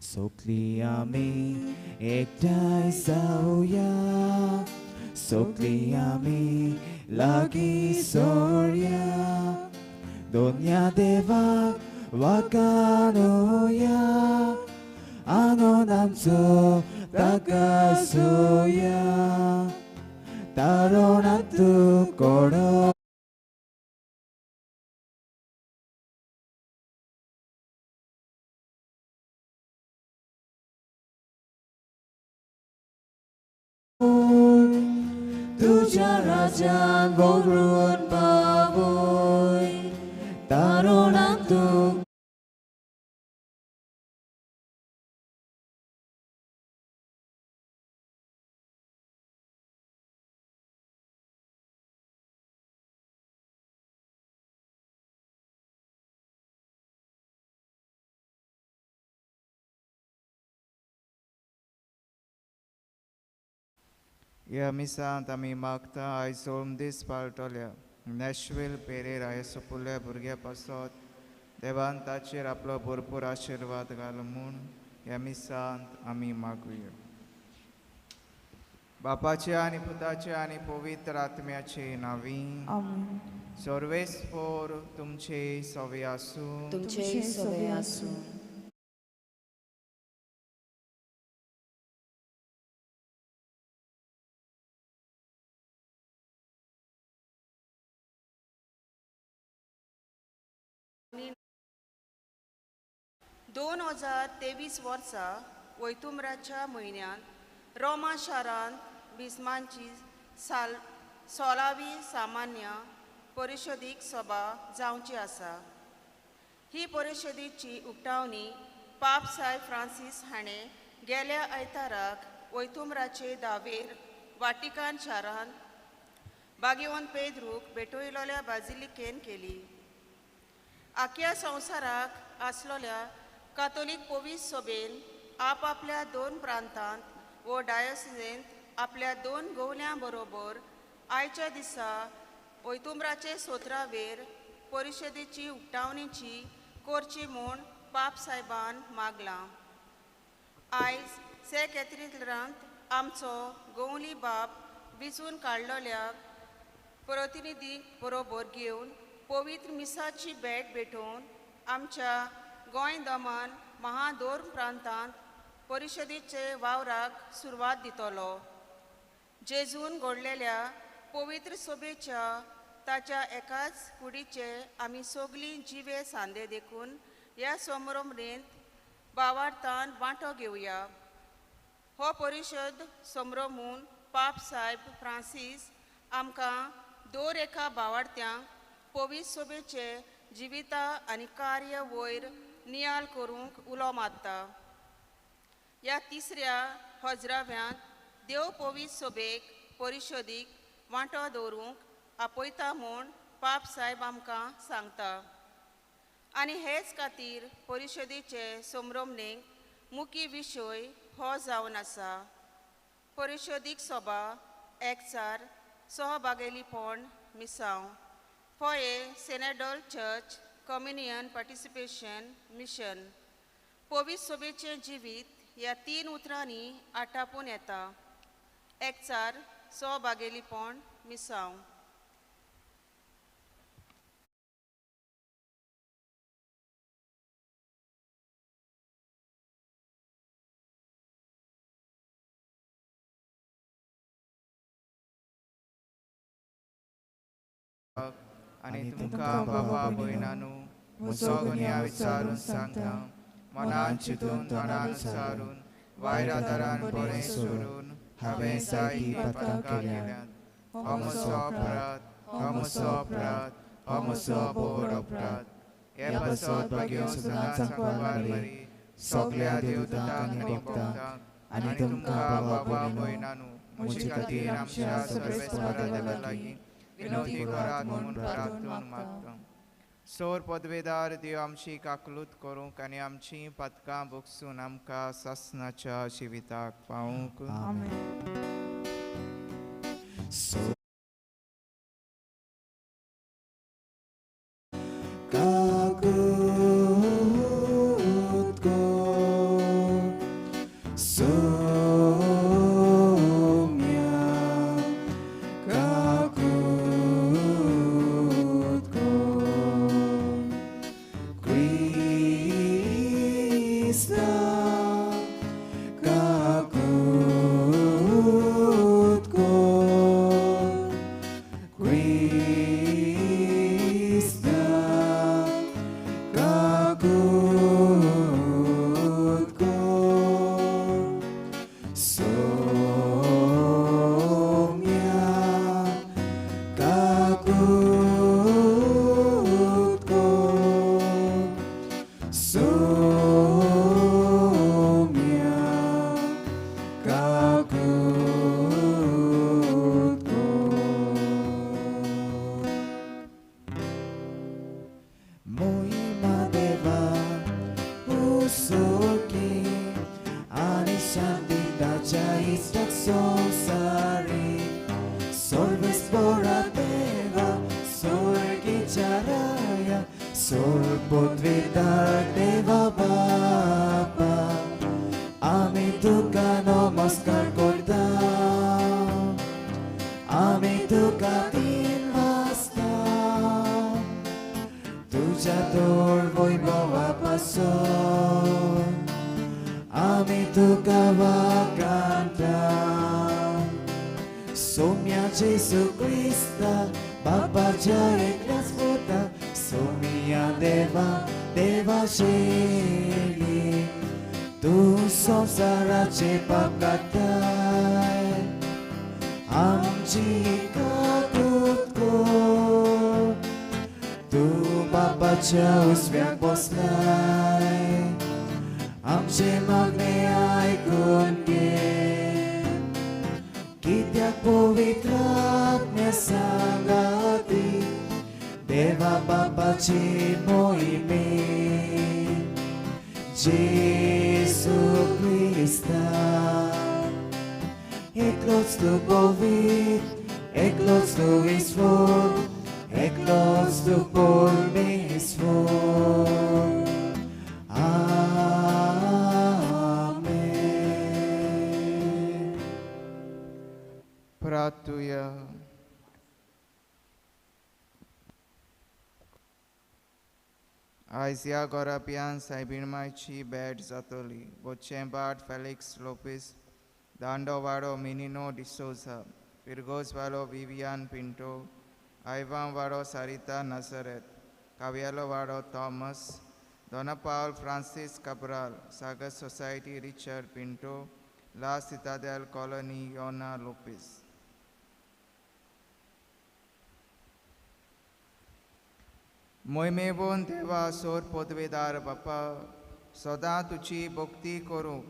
सोकली आमी एकठांय जावया, सोकली आमी लागीं सोडया, दोन्या देवाक वाकानुया, आनंद आमचो ताका सोया, तारोणांत कोडो तुझ्या राजान वगळून पावय, तारोणांत ह्या मिसांत आमी मागता आयज सोम दीस पाळटल्या नॅशवेल पेरेरा हे सोपुल्ल्या भुरग्या पासत देवान ताचेर आपलो भरपूर आशिर्वाद घालो म्हूण ह्या मिसांत आमी मागुया. बापाचे आनी पुताचे आनी पवित्र आत्म्याचे नांवी. सर्वेस्पोर तुमचे सवे आसूं. तुमचे सवे आसूं. दोन 2023 वर्सा वैतुमराच्या म्हयन्यांत रोमा शारांत बिस्मांची 16वी सामान्य परिशदीक सभा जावची आसा. ही परिशदेची उक्तावणी पाप साहेब फ्रांसीस हाणें गेल्या आयताराक वैतुमराचे दावेर वाटिकान शारांत बागेवन पेद्रूक भेटयलोल्या बाजिलिकेन केली. आख्या संवसाराक आसलोल्या कातोलीक पवीस सभेन आपआपल्या दोन प्रांतांत वो डायोसिजेंत आपल्या दोन गोवल्यां बरोबर आयच्या दिसा वैतुमराचे सोत्रावेर परिशदेची उक्तावणीची करची म्हूण पाप साहेबान मागलां. आयज से कॅथेड्रलांत आमचो गोवली बाप विजून काडलेल्या प्रतिनिधी बरोबर घेवन पवित्र मिसाची भेट भेटोवन आमच्या गोंय दमन महादोर प्रांतांत परिशदेचे वावराक सुरवात दितलो. जेजून घडलेल्या पवित्र सभेच्या ताच्या एकाच कुडीचे आमी सगळीं जिवे सांदे देखून ह्या समारंभेंत बावार्थान वांटो घेवया. हो परिशद समारंभ पाप साहेब फ्रांसीस आमकां दर एका बावार्थ्यांक पवित्र सभेचे जिविता आनी कार्य वयर नियाल करूंक उलो मारता. ह्या तिसऱ्या हजराव्यांत देव पवित्र सभेक परिशदीक वांटो दवरूंक आपयता म्हूण पाप साहेब आमकां सांगता आनी हेच खातीर परिशदेचे संभ्रमणेक मुखी विशय हो जावन आसा. परिशदीक सभा एकचार सहभागेलीपण मिसांव for a synodal church communion participation mission पवित्र सभेचें जिवीत ह्या तीन उतरांनी आटापून येता. एकचार सहभागेलीपण मिसांव. आनी तुमकां बाबा भयणानू म्हजो गुन्यांव विचारून सांगता, मनान चिंतून तोंडान उच्चारून वायट आदारान बरें सोडून हांवें जायतीं पातकां केल्यांत. हो म्हजो अपराध, हो म्हजो अपराध, हो म्हजो भोव अपराध. हे पासत भाग्य सदांच सांकवार मरी सगळ्या देवतांक आनी भक्तांक आनी तुमकां बाबा भयणानू म्हजे खातीर आमच्या सर्वेस्परा देवा लागीं विनवती करात म्हूण प्रार्थून मागता. सोर पदवेदार देव आमची काकलूत करूंक आनी आमची पातकां भोगसून आमकां सासणाच्या जिविताक पावूंक. काकूत कर Soumya काकूत कर. मोहिमा देवा उसोकी आनी शांती ताच्या इश्टाक संवसारी सर्वेस्पोरा देवा स्वर्गीच्या राया सोरपदवीदार देवा बापा आमी तुका नमस्कार करता आमी तुका तीन वाजता तुझ्या तोर वैभवा पासून आमी तुका वागांता. सोम्या जेसू क्रिस्ता बापाच्या एकल्याच पुता सोम्या देवा देवा शेली तूं संवसाराचे पाप काडटाय आमची काकूत कर. तूं बापाच्या उजव्याक बसलाय आमचे मागणे आयकून घे. कित्याक पवित्र आत्म्या सांगाती देवा बापाची मोहिमे जेसू क्रिस्ता एकलोच तूं पवित्र एकलोच तूं ईश्वर एकलोच तूं परमेश्वर. आमेन. प्रार्थुया. आयज ह्या गोराप्यान सायबीण मायची भेट जातली. बोचेंबाट फेलिक्स लोपीस, दांडोवाडो मिनिनो डिसोजा, फिरगोजवालो विवियान पिंटो, आयवांवाडो सारिता नासरेत, काव्यालोवाडो Thomas, Dona Paula Francis Cabral, Sagar society Richard Pinto, La Citadel colony Yona Lopes. मोहिमेवोन देवा सोर पदवेदार बापा सदां तुजी भक्ती करूंक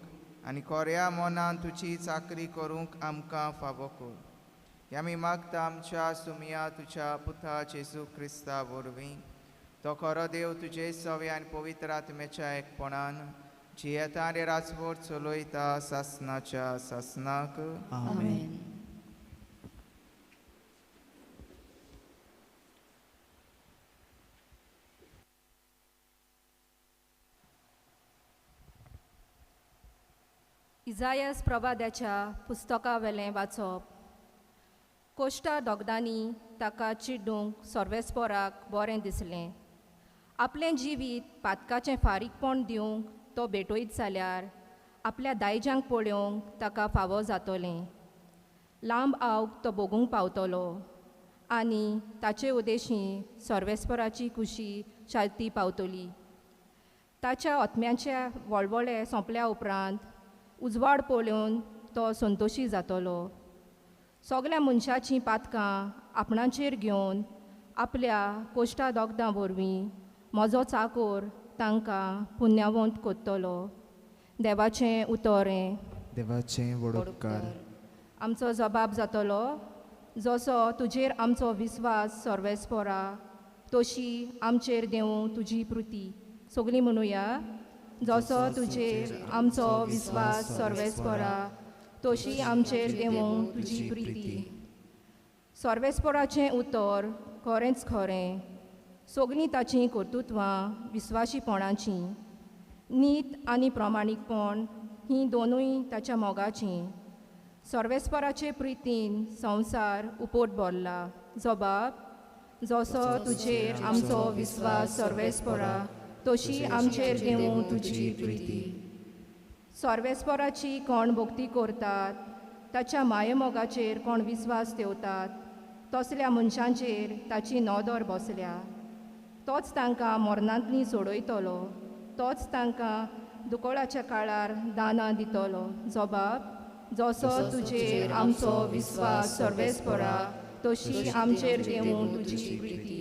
आनी कोऱ्या मनान तुजी चाकरी करूंक आमकां फावो कर. आमी मागता आमच्या सुमया तुज्या पुता जेजू क्रिस्ता वरवीं तो खरो देव तुजे सवे आनी पवित्र आत्म्याच्या एकपणान जियेता आनी राजवट चलयता सासनाच्या सासनाक. आमेन. इजायस प्रवाद्याच्या पुस्तकावेलें वाचप. कोश्टा दोगदांनी ताका चिड्डूंक सर्वेस्पोराक बरें दिसलें. आपलें जिवीत पातकाचें फारीकपण दिवंक तो भेटयत जाल्यार आपल्या दायज्यांक पळोवंक ताका फावो जातलें. लांब आवक तो भोगूंक पावतलो आनी ताचे उदेशीं सर्वेस्पोराची खुशी शांती पावतली. ताच्या आत्म्याचे वळवळे सोंपल्या उपरांत उजवाड पळोवन तो संतोशी जातलो. सगल्या मनशाचीं पातकां आपणाचेर घेवन आपल्या कोश्टा दोगदां वरवीं म्हजो चाकोर तांकां पुण्यावंत करतलो. देवाचें उतर हें. देवाचें व्हड उपकार. आमचो जबाब जातलो जसो तुजेर आमचो विस्वास सर्वेस्पोरा तशी आमचेर देवूं तुजी कृती. सगळीं म्हणुया. जसो तुजेर आमचो विस्वास सर्वेस्पोरा तशी आमचेर देवूं तुजी प्रिती. सर्वेस्पोराचें उतर खरेंच खरें. सगळीं ताचीं कर्तृत्वां विस्वाशीपणाचीं. नीत आनी प्रामाणीकपण हीं दोनूय ताच्या मोगाचीं. सर्वेस्पोराचे प्रितीन संवसार उपोट भरला. जबाब जसो तुजेर आमचो विस्वास सर्वेस्पोरा तशी आमचेर देवूं तुजी प्रिती. सर्वेस्पोराची कोण भक्ती करतात ताच्या मायेमोगाचेर कोण विस्वास ठेवतात तसल्या मनशांचेर ताची नदर बसल्या. तोच तांकां मरणांतली सोडयतलो. तोच तांकां दुकळाच्या काळार दानां दितलो. जबाब जसो तुजेर आमचो विस्वास सर्वेस्पोरा तशी आमचेर देवूं तुजी प्रिती.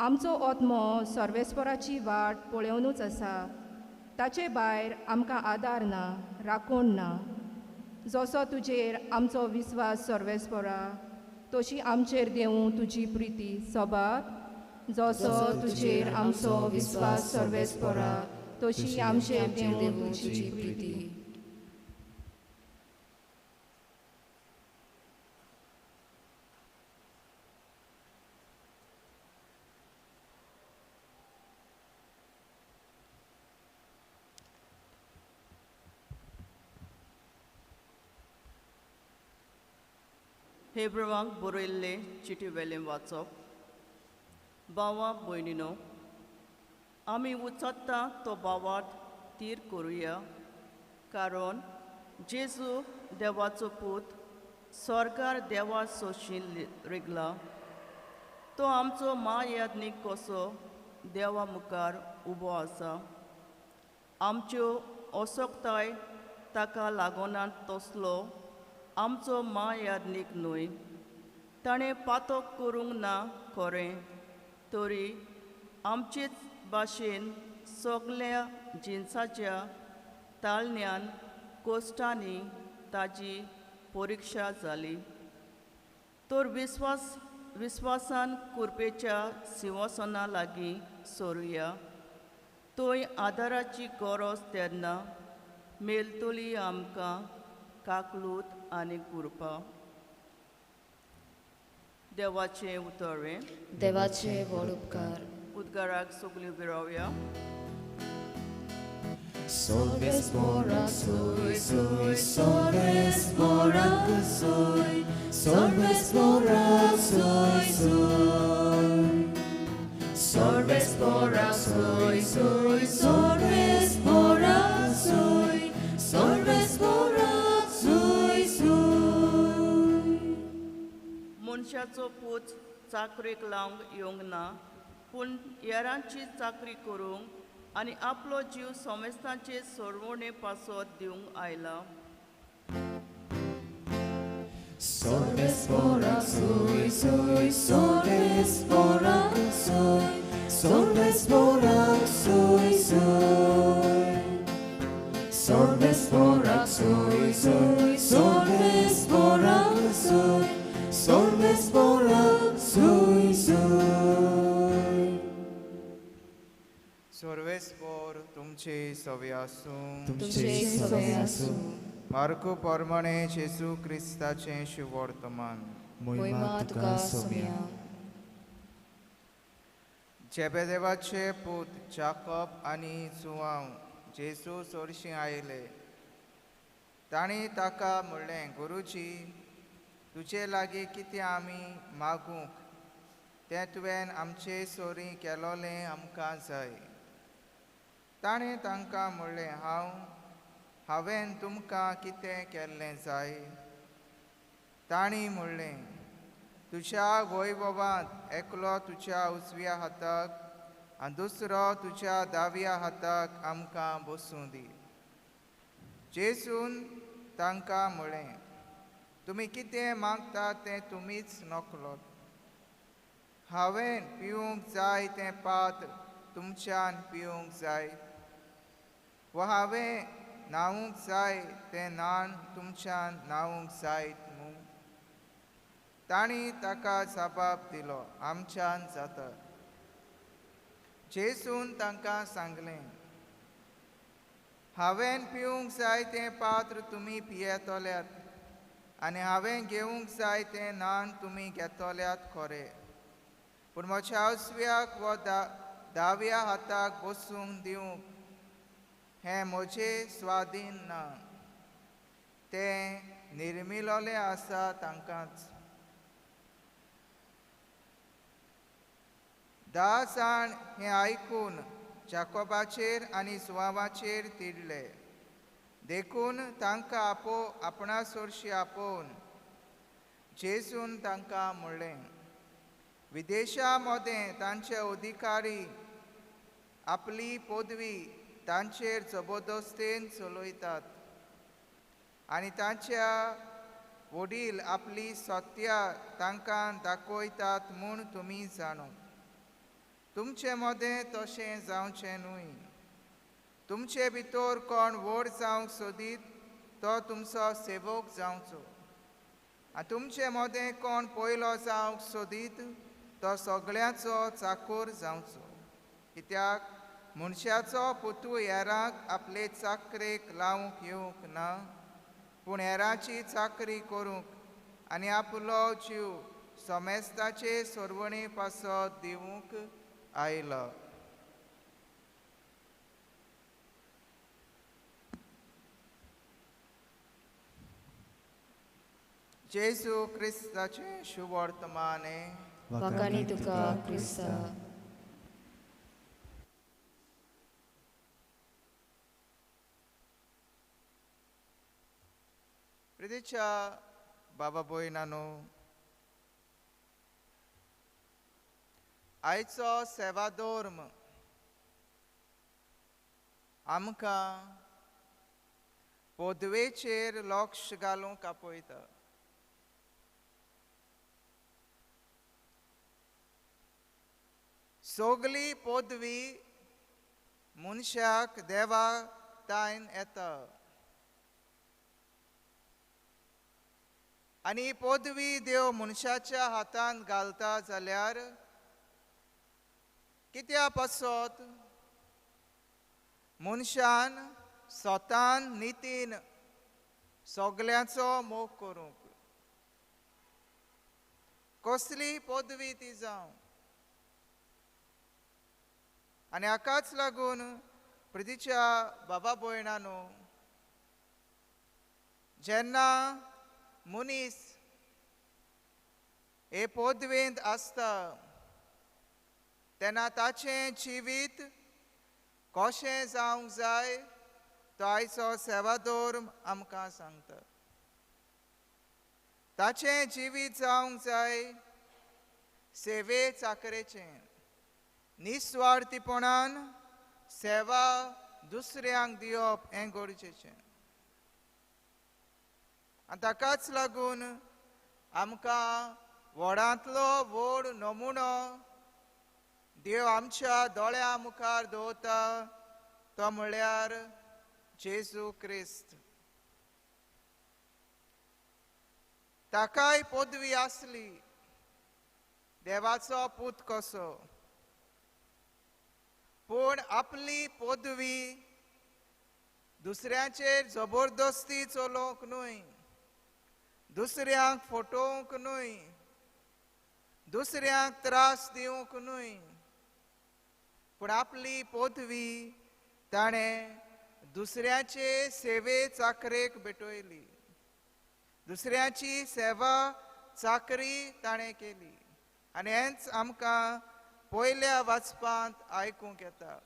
आमचो आत्मो सर्वेस्पराची वाट पळोवनूच आसा, ताचे भायर आमकां आदार ना, राखण ना. जसो तुजेर आमचो विस्वास सर्वेस्परा, तशी आमचेर देवूं तुजी प्रिती सभाग. जसो तुजेर आमचो विस्वास सर्वेस्परा, तशी आमचेर देवूं तुजी प्रिती. हेब्रवांक बरयल्ले चिटी वेलें वाचप. भावा भयणीनो, आमी उचत्ता तो भावार्थ तीर करुया, कारण जेजू देवाचो पूत स्वर्गार देवा सोशीन रिगला. तो आमचो महायाज्ञीक कसो देवा मुखार उबो आसा. आमच्यो असक्ताय ताका लागोना तसलो आमचो महायाज्ञीक न्हय. ताणें पातक करूंक ना खरें, तरी आमचेच भाशेन सगल्या जिनसाच्या ताळण्यान कोश्टांनी ताजी परिक्षा जाली. तर विस्वासान कुरपेच्या सिंवासना लागीं सोरुया, थंय आदाराची गरज तेन्ना मेळटली आमकां काकलूत आनी कृपा. देवाचें उतर. देवाचे व्हड उपकार. उद्गाराक सगळ्यो विरावया. Solves borak soy soy, solves borak soy, solves borak soy soy, solves borak soy soy, solves borak soy, solves borak soy soy. मनशाचो पूत चाकरेक लावंक येवंक ना, पूण हेरांची चाकरी करूंक आनी आपलो जीव समेस्तांचे सोडवणे पासत दिवंक आयला. Solves borak soy soy, solves borak soy, solves borak soy soy, solves borak soy soy, solves borak soy, solves borak soy soy. सर्वेस्पोर तुमचे सवे आसूं. तुमचे सवे आसूं. मार्कू प्रमाणे जेजू क्रिस्ताचें शुभवर्तमान. मोहिमा तुका सोम्या. जेबेदेवाचे पूत जाकब आनी जुआंव जेजू सरशीं आयले. तांणी ताका म्हणलें, गुरुजी, तुजे लागीं कितें आमी मागूंक तें तुवें आमचे सोरी केलोलें आमकां जाय. ताणें तांकां म्हणलें, हांवें तुमकां कितें केल्लें जाय? तांणी म्हणलें, तुज्या वैभवांत एकलो तुज्या उजव्या हाताक आनी दुसरो तुज्या दाव्या हाताक आमकां बसूं दी. जेजून तांकां म्हणलें, तुमी कितें मागता तें तुमीच नकळत. हांवें पिवंक जाय तें पात्र तुमच्यान पिवंक जाय, वा हांवें न्हावंक जाय तें न्हाण तुमच्यान न्हावंक जायत मू? तांणी ताका जबाब दिलो, आमच्यान जाता. जेजून तांकां सांगलें, हांवें पिवंक जाय तें पात्र तुमी पियेतल्यात आनी हांवें घेवंक जाय तें न्हाण तुमी घेतल्यात खरें, पूण म्हज्या उजव्याक वा दाव्या हाताक बसूंक दिवंक हें म्हजे स्वाधीन ना, तें निर्मिलोलें आसा तांकांच. 10 जाण हें आयकून जाकोबाचेर आनी जुआंवाचेर तिडले, देखून तांकां आपणा सरशी आपोवन जेजून तांकां म्हणलें, विदेशा मदें तांचे अधिकारी आपली पदवी तांचेर जबरदस्तेन चलयतात आनी तांच्या वडील आपली सत्या तांकां दाखयतात म्हूण तुमी जाणो. तुमचे मदें तशें जावचें न्हय। तुमचे भितर कोण व्हड जावंक सोदीत तो तुमचो सेवक जावचो, आनी तुमचे मदें कोण पयलो जावंक सोदीत तो सगळ्यांचो चाकोर जावचो। कित्याक मनशाचो पुतू हेरांक आपले चाकरेक लावंक येवंक ना, पूण हेरांची चाकरी करूंक आनी आपलो जीव समेस्ताचे सोरवणे पासत दिवंक आयलो। जेजू क्रिस्ताचें शुभवर्तमाने। वाखाणी तुका क्रिस्ता। प्रितीच्या बाबा भयणांनो, आयचो सेवाधर्म आमकां पदवेचेर लक्ष घालूंक आपयता। सगली पदवी मनशाक देवा तायन येता आनी पदवी देव मनशाच्या हातान घालता जाल्यार कित्या पासत मनशान स्वतान नितीन सगल्यांचो मोग करूंक, कसली पदवी ती जावं। आनी हाकाच लागून प्रितीच्या बाबा भयणांनो, जेन्ना मनीस हे पदवेंत आसता तेन्ना ताचें जिवीत कशें जावंक जाय तो आयचो सेवाधर्म आमकां सांगता। ताचें जिवीत जावंक जाय सेवे चाकरेचें, निस्वार्थीपणान सेवा दुसऱ्यांक दिवप हें गरजेचें। आनी ताकाच लागून आमकां व्हडांतलो व्हड नमुनो देव आमच्या दोळ्या मुखार दवरता तो म्हळ्यार जेजू क्रिस्त। ताकाय पदवी आसली देवाचो पूत कसो, पूण आपली पदवी दुसऱ्यांचेर जबरदस्ती चलोवंक न्हय, दुसऱ्यांक फटोवंक न्हय, दुसऱ्यांक त्रास दिवंक न्हय, पूण आपली पदवी ताणें दुसऱ्याचे सेवे चाकरेक भेटयली, दुसऱ्याची सेवा चाकरी ताणें केली। आनी हेंच आमकां पयल्या वाचपांत आयकूंक येता।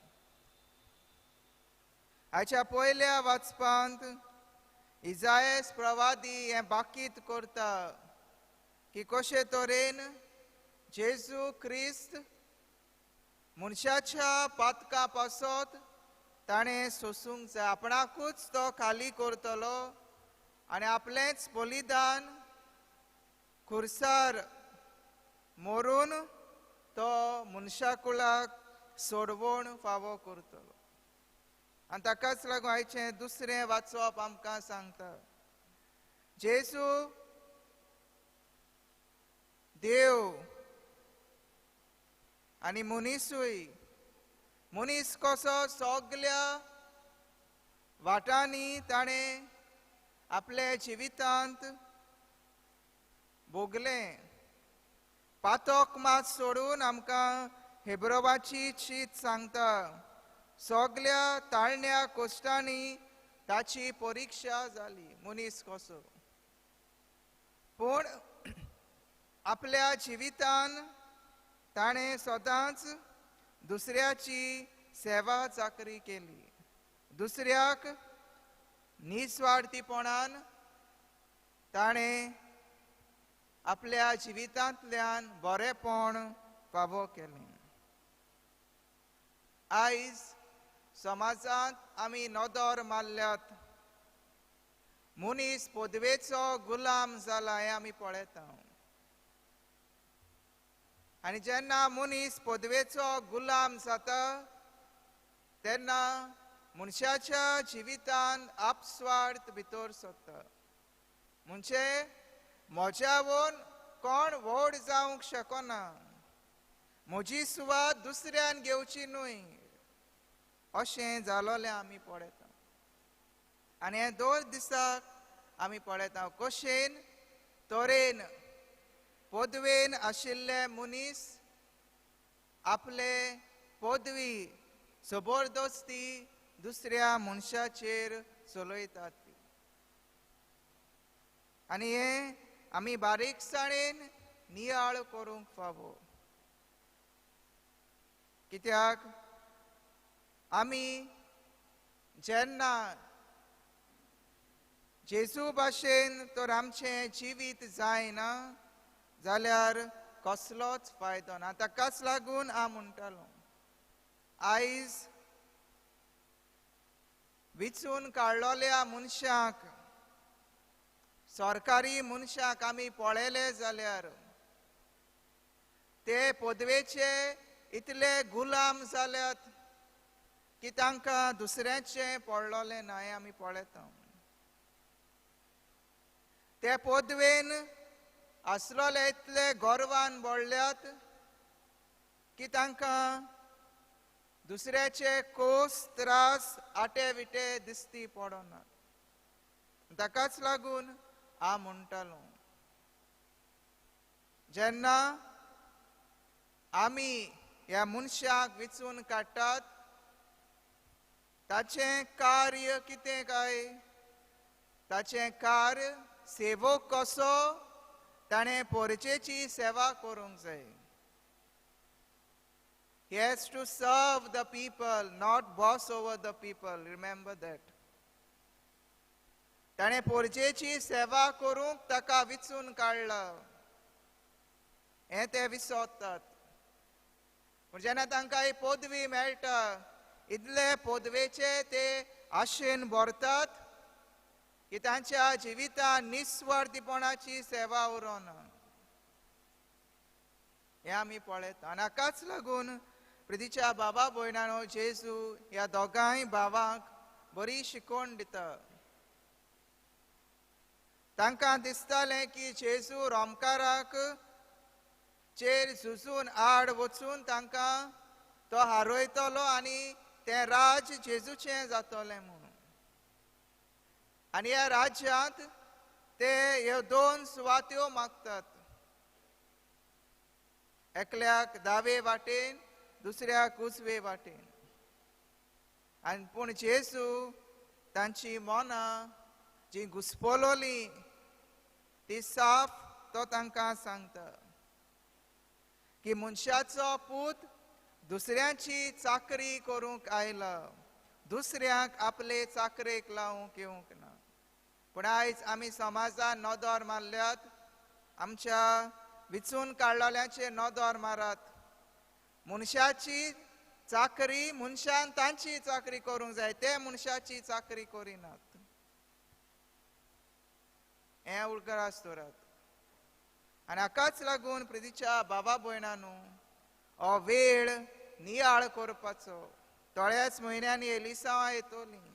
आयच्या पयल्या वाचपांत इजायस प्रवादी हें बाकीत करता की कशे तरेन जेजू क्रिस्त मनशाच्या पातका पासत ताणें सोसूंक जाय, आपणाकूच तो खाली करतलो आनी आपलेंच बलिदान खुर्सार मरून तो मनशाकुळाक सोडवण फावो करतलो। आनी ताकाच लागून आयचें दुसरें वाचप आमकां सांगता जेजू देव आनी मनीसूय, मनीस कसो सगल्या वाटांनी ताणें आपल्या जिवितांत भोगलें। पातक मात सोडून आमकां हेब्रोवाची चीत सांगता सगल्या ताळण्या कश्टांनी ताची परिक्षा जाली मनीस कसो, पूण आपल्या जिवितान ताणें सदांच दुसऱ्याची सेवा चाकरी केली, दुसऱ्याक निस्वार्थीपणान ताणें आपल्या जिवितांतल्यान बरेपण फावो केलें। आयज समाजांत आमी नदर मारल्यात मनीस पदवेचो गुलाम जाला हें आमी पळयता। आनी जेन्ना मनीस पदवेचो गुलाम जाता तेन्ना मनशाच्या जिवितान आपस्वार्थ भितर सरता. म्हणजे म्हज्यावन कोण व्हड जावंक शकना, म्हजी सुवात दुसऱ्यान घेवची न्हय अशें जालोलें आमी पळयता. आनी हे 2 दिसाक आमी पळयता कशेन तरेन पदवेन आशिल्ले मनीस आपले पदवी जबरदस्ती दुसऱ्या मनशाचेर चलयतात. आनी हें आमी बारीकसाणेन नियाळ करूंक फावो, कित्याक आमी जेन्ना जेजू भाशेन तर आमचें जिवीत जायना जाल्यार कसलोच फायदो ना. ताकाच लागून हांव म्हणटालो आयज विचून काडलोल्या मनशाक, सरकारी मनशाक आमी पळयले जाल्यार ते पदवेचे इतले गुलाम जाल्यात की तांकां दुसऱ्याचें पडलोलें ना हें आमी पळयता. ते पदवेन आसलोले इतले गर्वान भरल्यात की तांकां दुसऱ्याचे कोस त्रास आटे विटे दिसती पडनात. ताकाच लागून हांव म्हणटालो जेन्ना आमी ह्या मनशाक विचून काडटात ताचें कार्य कितें काय, ताचें कार्य सेवक कसो ताणें पोरचेची सेवा करूंक जाय. He has to serve the people, not boss over the people. Remember that. ताणें पोरचेची सेवा करूंक ताका विचून काडला हें ते विसरतात. पूण जेन्ना तांकां ही पदवी मेळटा इतले पदवेचे ते आशेन भरतात की तांच्या जिवितान निस्वार्थीपणाची सेवा उरना हें आमी पळयता. आनी हाकाच लागून प्रितीच्या बाबा भयणानो जेजू ह्या दोगांय भावांक बरी शिकवण दिता. तांकां दिसतालें की जेजू रोमकाराक चेर झुजून आड वचून तांकां तो हारयतलो आनी तें राज्य जेजूचें जातलें म्हणून. आनी ह्या राज्यांत ते ह्यो 2 सुवात्यो मागतात, एकल्याक दावे वाटेन दुसऱ्याक उजवे वाटेन. आनी पूण जेजू तांची मनां जी घुसपलोली ती साफ तो तांकां सांगता की मनशाचो पूत दुसऱ्यांची चाकरी करूंक आयला, दुसऱ्यांक आपले चाकरेक लावंक येवंक ना. पूण आयज आमी समाजान नदर मारल्यात, आमच्या विचून काडलोल्यांचेर नदर मारात, मनशाची चाकरी मनशान तांची चाकरी करूंक जाय, ते मनशाची चाकरी करिनात हें उडगास दवरात. आनी हाकाच लागून प्रितीच्या बाबा भयणानू हो वेळ नियाळ करपाचो. थोड्याच म्हयन्यांनी एलिसांवां येतलीं,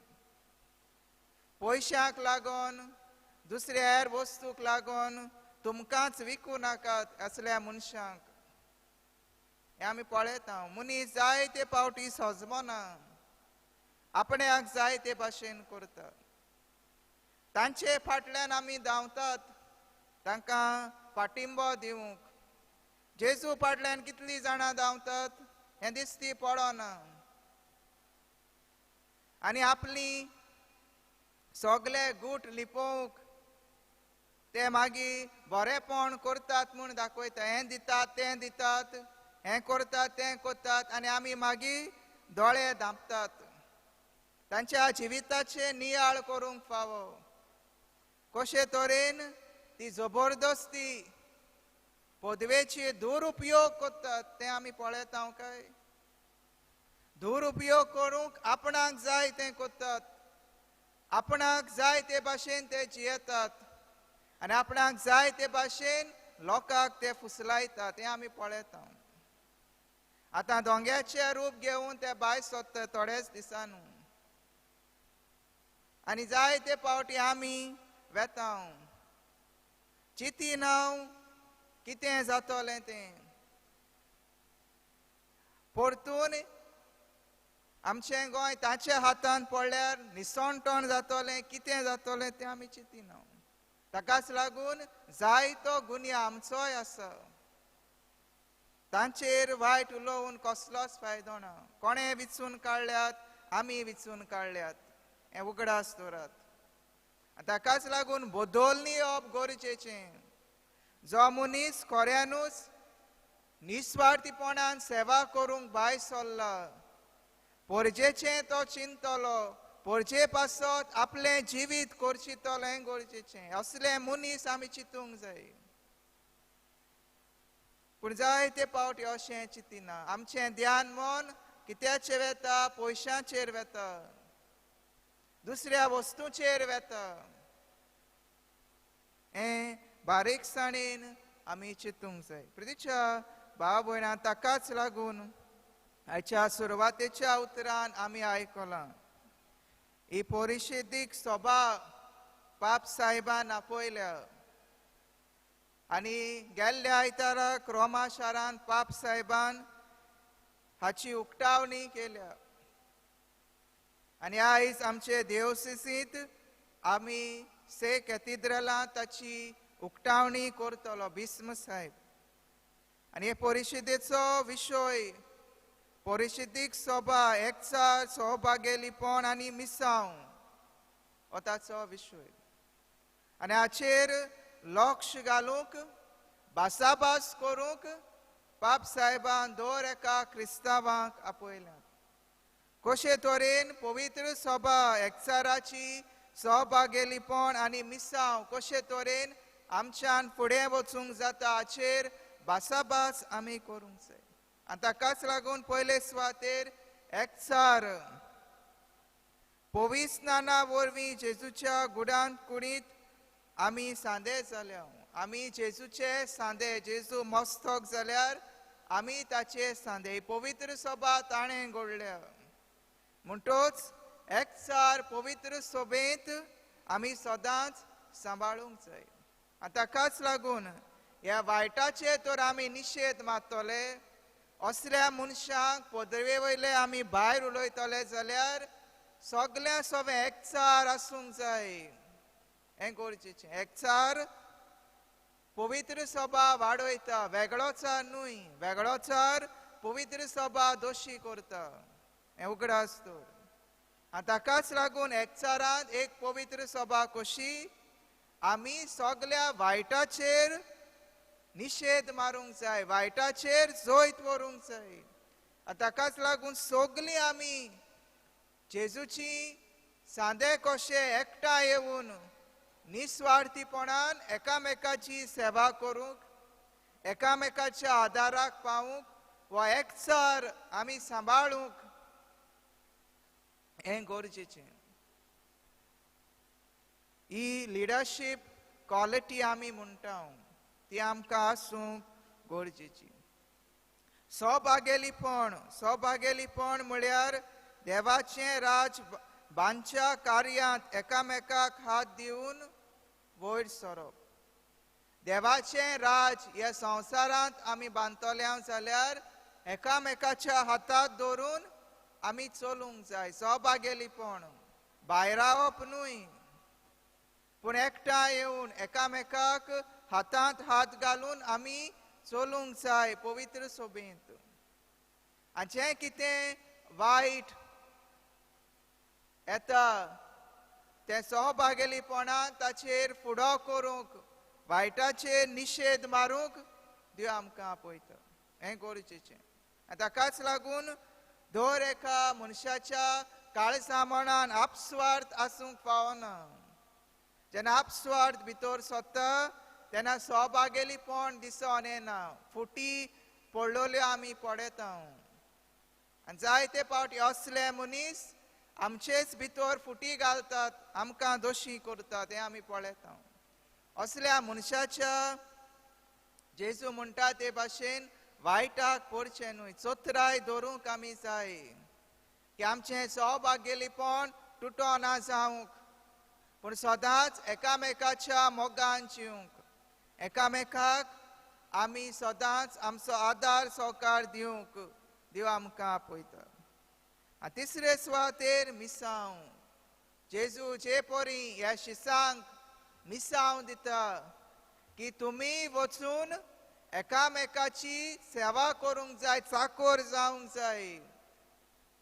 पयशांक लागून दुसऱ्या हेर वस्तूक लागून तुमकांच विकूं नाकात असल्या मनशांक. हें आमी पळयता. मनीस जाय ते पावटी सजमना, आपण्याक जाय ते भाशेन करता. तांचे फाटल्यान आमी धांवतात तांकां पाटिंबो दिवंक. जेजू फाटल्यान कितलीं जाणां धांवतात हें दिसती पडना. आनी आपली सगळे गूट लिपोवंक ते मागीर बरेपण करतात म्हूण दाखयता, हें दितात तें दितात, हें करतात तें करतात, आनी आमी मागीर दोळे धांपतात. तांच्या जिविताचे नियाळ करूंक फावो कशे तरेन ती जबरदस्ती पदवेची दुरुपयोग करतात तें आमी पळयता काय. दुरुपयोग करूंक आपणाक जाय तें करतात, आपणाक जाय ते भाशेन ते जियेतात आनी आपणाक जाय ते भाशेन लोकांक ते फुसलायतात हें आमी पळयता. आतां दोंग्याचें रूप घेवन ते भायर सोदता थोडेच दिसानू आनी जायते पावटी आमी वेता चिंतिना कितें जातलें तें. परतून आमचें गोंय ताच्या हातान पडल्यार निसणटण जातलें, कितें जातलें तें आमी चिंतिना. ताकाच लागून जायतो गुन्यांव आमचोय आसा. तांचेर वायट उलोवन कसलोच फायदो ना. कोणें विचून काडल्यात, आमी विचून काडल्यात हें उगडास दवरात. ताकाच लागून बदलणी येवप गरजेचें. जो मनीस खऱ्यानूच निस्वार्थीपणान सेवा करूंक भायर सरला, परजेचें तो चिंतलो, परजे पासत आपलें जिवीत करचितलो हें गरजेचें. असले मनीस आमी चिंतूंक जाय. पूण जायते पावटी अशें चिंतिना. आमचें ध्यान मन कित्याचेर वेता? पयशांचेर वेता, दुसऱ्या वस्तूचेर वेता. हें बारीकसाणेन आमी चिंतूंक जाय. प्रितीच्या भाव भयणां, ताकाच लागून आयच्या सुरवातेच्या उतरान आमी आयकलां, ही परिशेदीक सभा पाप साहेबान आपयल्या आनी गेल्ल्या आयताराक रोमा शारान पाप साहेबान हाची उक्तावणी केल्या आनी आयज आमचे देवसिसींत आमी से कॅथिड्रलांत ताची उक्तावणी करतलो भीष्म साहेब. आनी हे परिशदेचो विशय परिशदीक सभा, एकचार, सहभागेलीपण आनी मिसांव हो ताचो विशय. आनी हाचेर लक्ष घालूंक, भासाभास करूंक पाप साहेबान दर एका क्रिस्तांवांक आपयल्यात. कशे तरेन पवित्र सभा, एकचाराची, सहभागेलीपण आनी मिसांव कशे तरेन आमच्यान फुडें वचूंक जाता हाचेर भासाभास आमी करूंक जाय. आनी ताकाच लागून पयले सुवातेर एकचार पविस्नाना वरवीं जेजूच्या गुडांत कुडींत आमी सांदे जाल्या. आमी जेजूचे सांदे, जेजू मस्तक जाल्यार आमी ताचे सांदे. पवित्र सभा ताणें घडल्या. म्हणटोच एकचार पवित्र सभेंत आमी सदांच सांबाळूंक जाय. आनी ताकाच लागून ह्या वायटाचे तर आमी निशेध मारतले. असल्या मनशांक पदवे वयले आमी भायर उलयतले जाल्यार सगळ्या सगळें एकचार आसूंक जाय. हें गरजेचें. एकचार पवित्र सभा वाडयता, वेगळोचार न्हय. वेगळोचार पवित्र सभा दोशी करता हें उगडास दवर. आनी ताकाच लागून एकचारांत एक पवित्र सभा कशी आमी सगळ्या वायटाचेर निशेध मारूंक जाय, वायटाचेर जैत व्हरूंक जाय. आनी ताकाच लागून सगळीं आमी जेजूची सांदे कशे एकठांय येवन निस्वार्थीपणान एकामेकाची सेवा करूंक, एकामेकाच्या आदाराक पावूंक वा एकचार आमी सांबाळूंक हें गरजेचें. ही लिडरशीप क्वॉलिटी आमी म्हणटा ती आमकां आसूंक गरजेची. सहभागेलीपण, सहभागेलीपण म्हळ्यार देवाचें राज बांदच्या कार्यांत एकामेकाक हात दिवन वयर सरप. देवाचें राज ह्या संवसारांत आमी बांदतले जाल्यार एकामेकाच्या हातात धरून आमी चलूंक जाय. सहभागेलीपण भायरावप न्हय, पूण एकठांय येवन एकामेकाक हातांत हात घालून आमी चलूंक जाय पवित्र सभेंत. आनी जें कितें वायट येता तें सहभागेलीपणान ताचेर फुडो करूंक, वायटाचेर निशेध मारूंक देव आमकां आपयता. हें गरजेचें. आनी ताकाच लागून दर एका मनशाच्या काळजा मनान आपस्वार्थ आसूंक फावना. जेन्ना आपस्वार्थ भितर सरता तेन्ना सहभागेलीपण दिसून येना, फुटी पडलेल्यो आमी पळयता. आनी जायते पावटी असले मनीस आमचेच भितर फुटी घालतात, आमकां दोशी करतात हें आमी पळयता. असल्या मनशाच्या जेजू म्हणटा ते भाशेन वायटाक पडचें न्हय, चोत्राय धरूंक आमी जाय की आमचें सौभाग्यलीपण तुटो ना जावंक, पूण सदांच एकामेकाच्या मोगान जिवंक, एकामेकाक आमी सदांच आमचो आदार सहकार दिवंक देव आमकां आपयता. आनी तिसरे सुवातेर मिसांव. जेजू जे परी ह्या शिसांक मिसांव दिता की तुमी वचून एकामेकाची सेवा करूंक जाय, चाकोर जावंक जाय.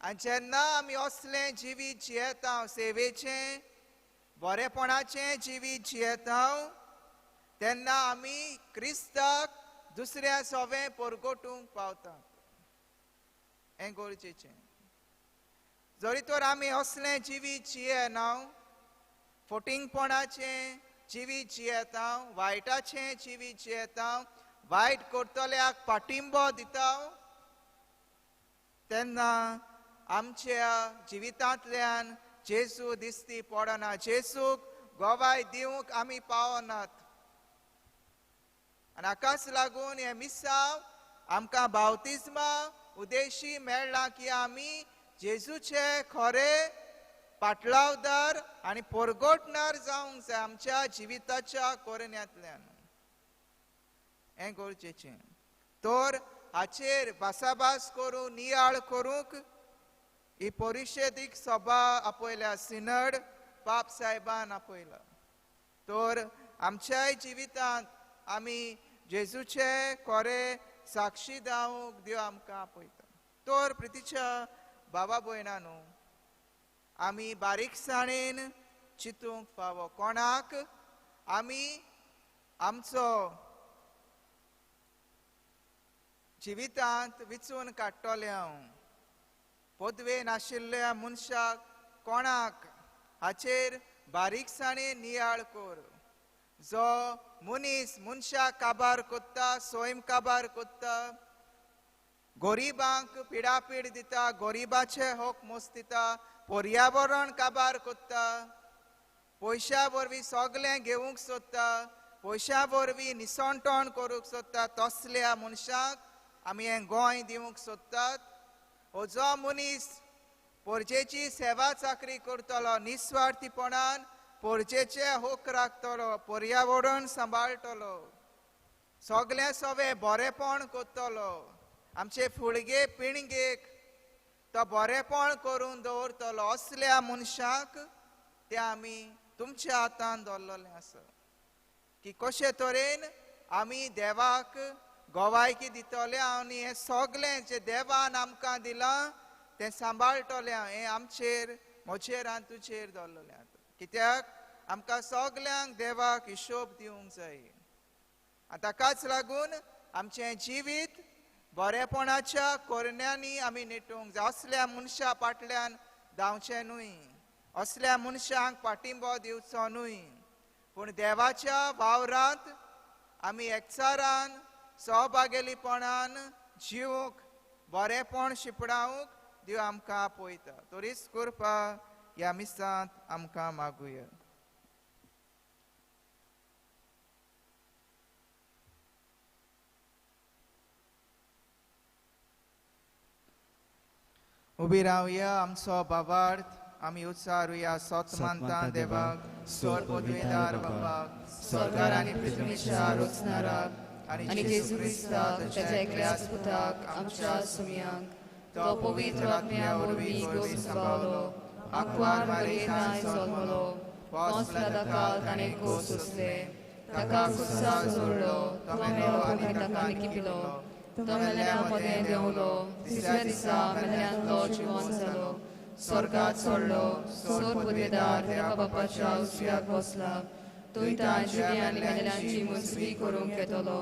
आनी जेन्ना आमी असलें जिवीत जियेता, सेवेचें बरेपणाचें जिवीत जियेता, तेन्ना आमी क्रिस्ताक दुसऱ्या सोवें परगटूंक पावतात. हें गरजेचें. जरी तर आमी असलें जिवीत जियेना, फटींगपणाचें जिवीत जियेता, वायटाचें जिवीत जियेता, वायट करतल्याक पाठिंबो दिता, तेन्ना आमच्या जिवितांतल्यान जेजू दिसती पडना, जेजूक गवाय दिवंक आमी पावनात. आनी हाकाच लागून हें मिसांव आमकां बावतिज्मा उद्देशी मेळ्ळां की आमी जेजूचे खरे पाटलावदार आनी परगटणार जावंक जाय आमच्या जिविताच्या कोरण्यांतल्यान. हें गरजेचें. तर हाचेर भासाभास करून नियाळ करूंक ही परिशेदीक सभा आपयल्या, सिनड पाप साहेबान आपयला. तर आमच्याय जिवितांत आमी जेजूचे खरे साक्षी जावंक देव आमकां आपयता. तर प्रितीच्या बाबा भयणांनो, आमी बारीकसाणेन चिंतूंक फावो कोणाक आमी आमचो जिवितांत विचून काडटले. हांव पदवे नाशिल्ल्या मनशाक कोणाक हाचेर बारीकसाणेन नियाळ कर. जो मनीस मनशाक काबार कोत्ता, स्वयं काबार कोत्ता, गरिबांक पिडापीड दिता, गरिबाचे हक मोस दिता, पर्यावरण काबार कोत्ता, पयशा वरवीं सगळें घेवंक सोदता, पयशा वरवीं निसणटण करूंक सोदता, तसल्या मनशाक आमी हें गोंय दिवंक सोदतात. हो जो मनीस परजेची सेवा चाकरी करतलो, निस्वार्थीपणान परजेचे हक राखतलो, पर्यावरण सांबाळटलो, सगळें सवें बरेपण करतलो, आमचे फुळगे पिणगेक तो बरेपण करून दवरतलो, असल्या मनशाक ते आमी तुमच्या हातान दवरलेलें आसा की कशे तरेन आमी देवाक गवायकी दितले आनी हें सगळें जें देवान आमकां दिलां तें सांबाळटलें. हें आमचेर, म्हजेर आनी तुजेर दवरलेलें आसा. कित्याक आमकां सगल्यांक देवाक हिशोब दिवंक जाय. आनी ताकाच लागून आमचें जिवीत बरेपणाच्या कोरण्यांनी आमी नेटूंक जाय. असल्या मनशा फाटल्यान धांवचें न्हय, असल्या मनशांक पाठिंबो दिवचो न्हय, पूण देवाच्या वावरांत आमी एकचारान सहभागेलीपणान जिवंक, बरेपण शिपडावंक देव आमकां आपयता. तरीच करपा ह्या मिसांत आमकां मागुया. उबी रावया, आमचो बाबार्थ आमी उच्चारुया. सत मानता देवाक, स्वर पदवीदार बापाक, सरकार आनी पृथ्वीच्या रचणाराक, आनी जेजू क्रिस्ताक ताच्या एकल्याच पुताक आमच्या सुम्यांक, तो पवित्र आत्म्या वरवीं गोसपावलो, आंकवार मारयेंत जल्मलो, पोंसला ताका ताणें खोस सोंसले, ताका खुर्सार जोडलो, तो मेलो आनी ताका निकिपिलो, तो मेल्ल्या मदें देंवलो, तिसऱ्या दिसा मेल्ल्यांतलो जिवन जालो, स्वर्गात चडलो, सोर पदवेदार देवा बापाच्या उजव्याक बसला, थंय तांची आनी मेल्ल्यांची मुजवी करूंक येतलो.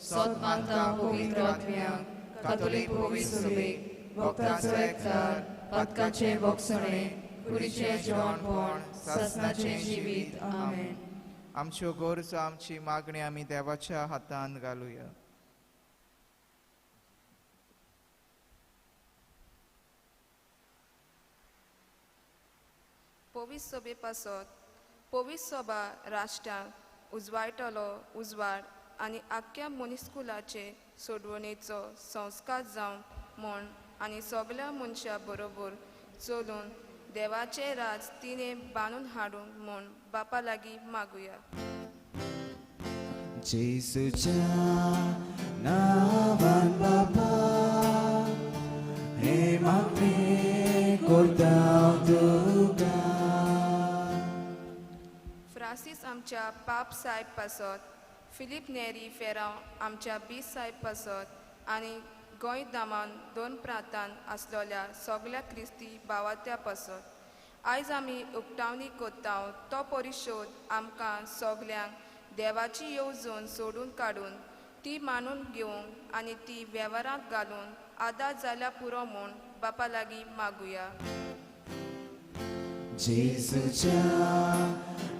सत मानता पवित्र आत्म्याक, कातोलीक पवित्र सभेक, भक्तांचो एकचार, पातकाचें भोगसणें, कुडीचें जेवणपण, सासणाचें जिवीत. आमेन. आमच्यो गरजो, आमची मागणी आमी देवाच्या हातांत घालुया. पवित्र सभे पासत पवित्र सभा राष्ट्रांक उजवायटलो उजवाड आनी आख्ख्या मनीसकुलाचे सोडवणेचो संस्कार जावं म्हूण आनी सगल्या मनशां बरोबर चलून देवाचें राज तिणें बांदून हाडूंक म्हूण बापा लागीं मागुया. जेजूच्या नांवान बापा हे मागणें करता तुका. फ्रांसीस आमच्या पाप सायब पासत, फिलीप नेरी फेरांव आमच्या बीस सायब पासत आनी गोंय दामान दोन प्रांतान आसलेल्या सगल्या क्रिस्ती भावात्या पासत आयज आमी उक्तावणी करता तो परिशोध आमकां सगल्यांक देवाची येवजण सोडून काडून ती मानून घेवंक आनी ती वेव्हारांत घालून आदार जाल्यार पुरो म्हूण बापा लागीं मागुया. जेजूच्या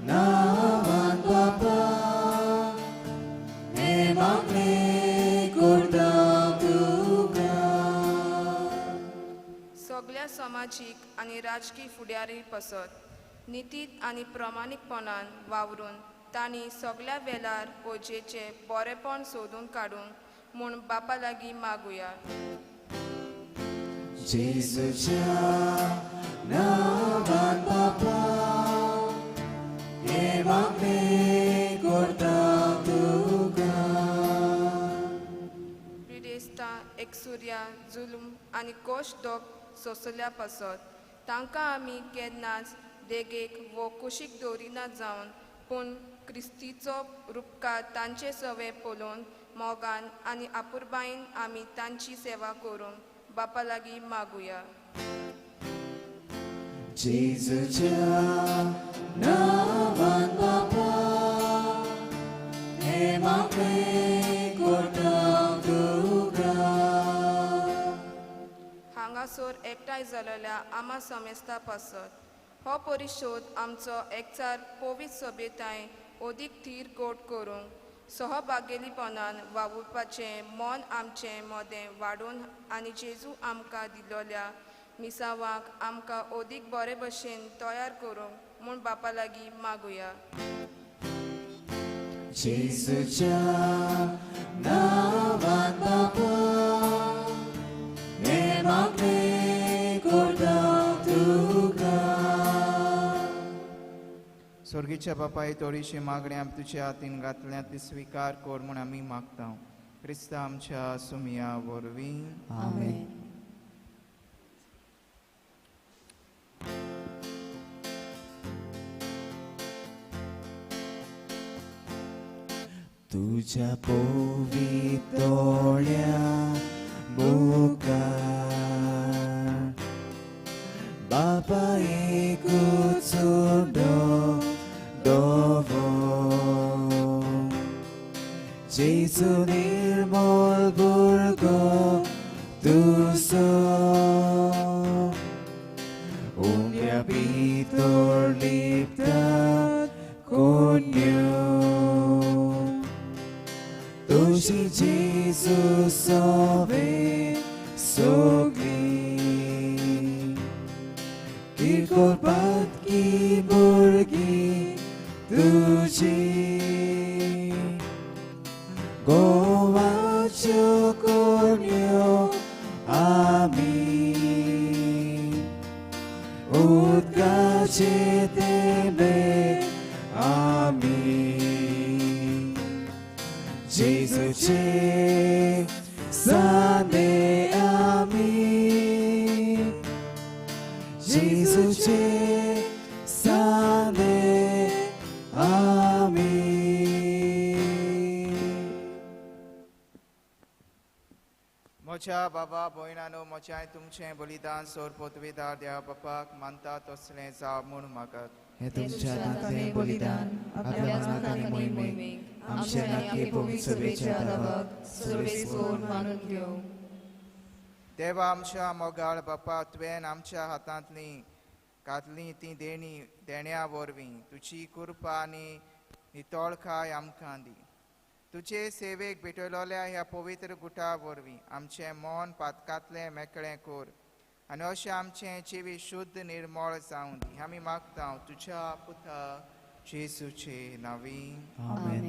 नांवान बापा हे मागणें करता तुका. सगल्या समाजीक आनी राजकी फुडारी पासत नितीत आनी प्रामाणीकपणान वावरून तांणी सगल्या वेळार ओजेचें बरेपण सोदून काडूंक म्हूण बापा लागीं मागुया. जेजूच्या नांवान बापा हे मागणें करता तुका. पिडेस्तां एकसुर्या जुलूम आनी कोश दोख सोंसल्या पासत तांकां आमी केन्नाच देगेक वो कुशीक दवरिना जावन पूण क्रिस्तीचो रुपकार तांचे सवे पळोवन मोगान आनी आपुरबायेन आमी तांची सेवा करूंक बापा लागीं मागुया. जेजूच्या नांवान बापा हे मागणें करता तुका. हांगासर एकठांय जालेल्या आमा समेस्ता पासत हो परिशोध आमचो एकचार पवित्र सोबेताय अदीक थीर गोट करूंक सहभागेलीपणान वावुरपाचें मन आमचें मदें वाडोवन आनी जेजू आमकां दिलोल्या मिसावाक आमकां अदीक बरे भशेन तयार करूंक म्हूण बापा लागीं मागुया. जेजूच्या नांवान बापा हे मागणें करता तुका. स्वर्गीच्या बापाय थोडीशी मागणी आमी तुज्या हातीन घातल्या ती स्विकार कर म्हूण आमी मागता क्रिस्ता आमच्या सुमया वरवीं. आमेन. तुझ्या पवितोळ्या मुखार बापा एकूच दोवो जेजू निर्मोल भुरगो तुजो उम्या भितर लिपतात कोन्यो तुजी जेजू सोवे सगळी किरकोळ पातकी भुरगीं तुजी गोवाच्यो कोण्यो आमी उदकाचे तेंबे आमी जेजूचे सांदे आमी जेजूचे सांदे आमी. म्हज्या बाबा भयणानो म्हज्या तुमचें बलिदान सोर पोतवेदार देवा बापाक मानता तसलें जावं म्हूण मागात. हे तुमच्या हातांतलें बलिदान आपल्या मनाक आनी मोहिमेक आमच्या नाके पवित्र सभेच्या दावाक सर्वेस्पोर मानून घेवं. देवा आमच्या मोगाळ बापा तुवें आमच्या हातांतली घातली ती देणी देण्या वरवीं तुजी कृपा आनी नितळकाय आमकां दी. तुजे सेवेक भेटयलोल्या ह्या पवित्र गुटा वरवीं आमचें मन पातकांतलें मेकळें कर आनी अशें आमचें जिवीत शुद्ध निर्मळ जावं दी. आमी मागता तुज्या पुता जेजूचे नांवी. आमेन.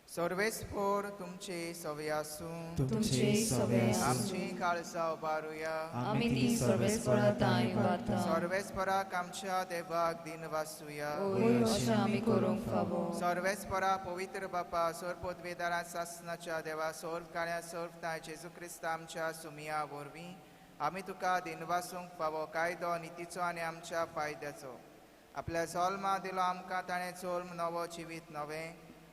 सर्वेस्पोर तुमचे सवे आसूं. तुमचे सवे आसूं. आमची काळजां उबारुया. आमी ती सर्वेस्पोरा तांय उबारता. सर्वेस्पोराक आमच्या देवाक दिन वासुया. ओय अशें आमी करूंक फावो. सर्वेस्पोरा पवित्र बापा सोर पदवेदारा सासनाच्या देवा सोर काळ्या सोर तांय जेजू क्रिस्त आमच्या सुमिया वरवीं आमी तुका दिनवासूंक फावो कायदो नितीचो आनी आमच्या फायद्याचो. आपल्या जल्मा दिलो आमकां ताणें जल्म नवो जिवीत नवें.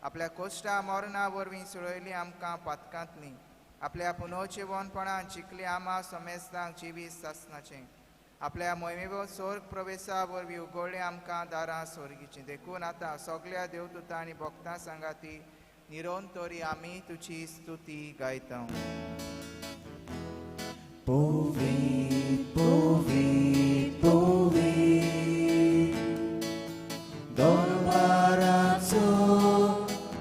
आपल्या कोश्टा मरणा वरवीं सुळयली आमकां पातकांतली. आपल्या पुनर्जिवनपणान जिखली आमा समेस्तांक जिवीत सासनाचें. आपल्या मोहिमेव सोर्ग प्रवेशा वरवीं उगडली आमकां दारां सोर्गीचीं. देखून आतां सगल्या देवदूतां आनी भक्तां सांगाती निरोन तरी आमी तुजी स्तुती गायता. पवित्र पवित्र पवित्र दरबाराचो